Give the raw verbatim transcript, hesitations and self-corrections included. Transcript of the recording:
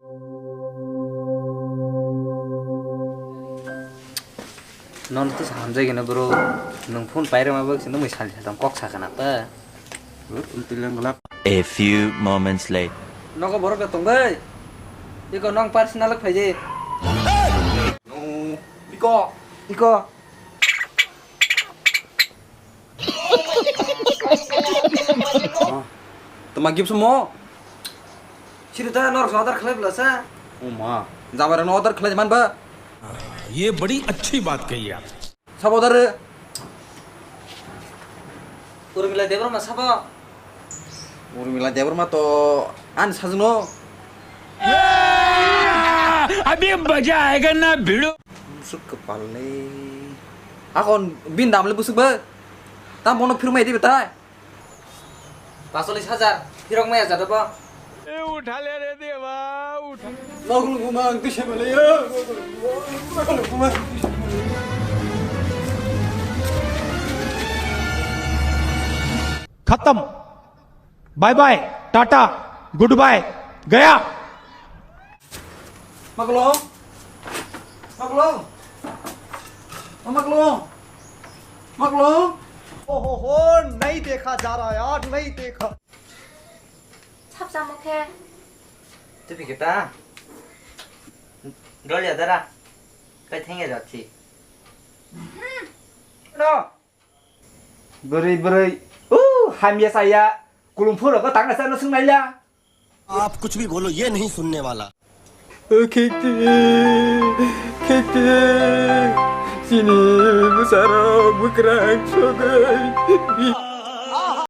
Nono to hamjai gini bro, nwng phone pairwma bagwi se nwngwi sal sal tong kok sakha na ta. A few moments later. Nogo borok da tong bai. Iko nong personal phai je. Iko. Iko. Tama gift mo? Siri ta norok order khlai bla sa. O ma, jamai rok order khlai man ba? ये बड़ी अच्छी बात कही आप। Sabo order. Urmila Debbarma sabo. Urmila Debbarma to ani sajno. अभी मजा आएगा ना भिड़ो। Musuk kepalni. Akon bin damle busuk ba. Tam bono phirmai di betai. Pasolis hajar, phirok maya jado bo. ए उठा ले रे देवा, उठा। Nokol gumang tise malaya. Nokol gumang tise malaya. खत्म। Bye bye, tata, goodbye, गया। Maklong. Maklong. Maklong. Maklong. ओहो हो, नहीं देखा जा रहा यार, नहीं देखा। Sap samo khe. Twi kita. Dol ya dara. Kai thengya jati. No. Bwrwi bwrwi. Uh, hamya saya. Kulumphur ko tangna sa no sung naiya. आप कुछ भी बोलो, ये नहीं सुनने वाला। Khekti, khekti, chini bwsarok bwkrang sogwi.